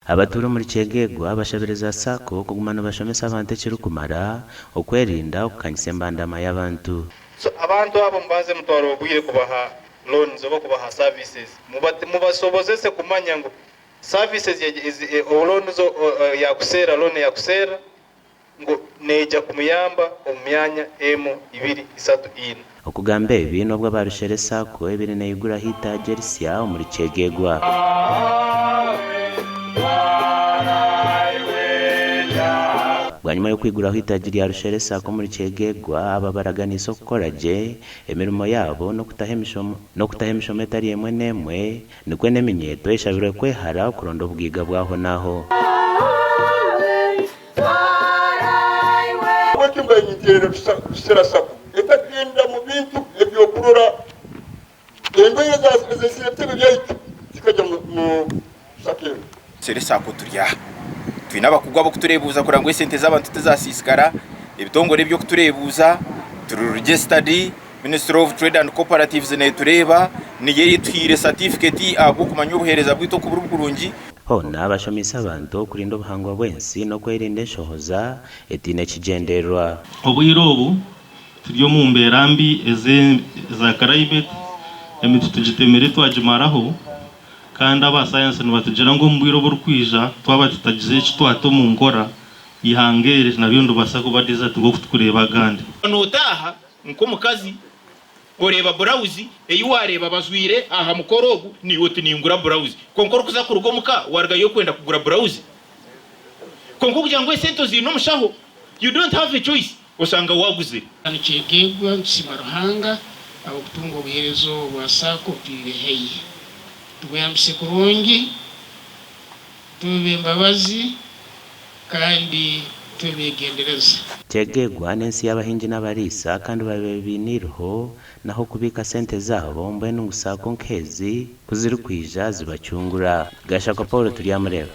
Abatuura omuri Kyegegwa bashabire za Sacco kuguma nibashomesa abantu ekirikumara okwerinda okukanyisa embandama y'abantu. So abantu abo mubanze mutware obwire kubaha loans oba kubaha services mubasobozese kumanya ngu services loan ya loan ya kuseera ngu neija kumuyamba omu myanya emu, ibiri, isatu, ina. Okugamba ebi n'obwo aba Rushere Sacco ebaire neiguraho eitaagi erisya omuri Kyegegwa. Bwanyima y'okwiguraho eitaagi rya Rushere Sacco omuri Kyegegwa, aba baraganiise okukora gye emirimo yaabo n'okutaho n'okutaho emishomo etari emwe n'emwe Nikwo n'eminyeeto eshabirwe kwehara okuronda obugaiga bw'ahonaaho. Habweki mbaire ninteerera Rusera Sacco etagenda mu bintu eby'okurora endwaire ezaizire ebitebe byaitu zikagya mu Sacco enu. Rusera Sacco turi aha twine abakugu ab'okutureebuuza kureba ngu esente z'abantu tizaasiisikara, ebitongore eby'okutureebuuza, turi registered. Ministry of Trade and Cooperatives netureeba, niyo etuhaire satifiketi ahabw'okumanya obuheereza bwaitu oku buri burungi. Hoona bashomeise abantu okurinda obuhangwa bw'ensi n'okwerinda enshohoza etaine kigyendererwa. Obwire obu turi omu mbeera mbi eza climate, emiti tugitemire twagimaraho kandi aba sayansi nibatugira ngu omu bwire oburikwija twaba tutagize eki twata omu nkora, eihanga eri naryo niribaasa kuba desert nk'oku turikureeba agandi. Nootaaha Nk'omukazi, oreeba burawuzi ei waareeba bajwaire aha mukoro ogu, naiwe oti ningura burawuzi. Kwonka orikuza kuruga omuka waarugayo orikwenda kugura burawuzi. Kwonka okugira ngu esente oziine omushaho, you don't have a choice, oshanga waaguzire. Hanu Kyegegwa nitusiima Ruhanga ahabw'okutunga obuheereza obu bwa Sacco obutwiriire haihi. Tubweyambise kurungi, tube b'embabazi kandi tube begendereza. Kyegegwa n'ensi y'abahingi n'abariisa kandi babaire baine eiriho n'ah'okubiika sente zaabo mbwenu ngu Sacco nk'ezi ku zirikwija zibacungura. Gashakwa Paul Turyamureeba.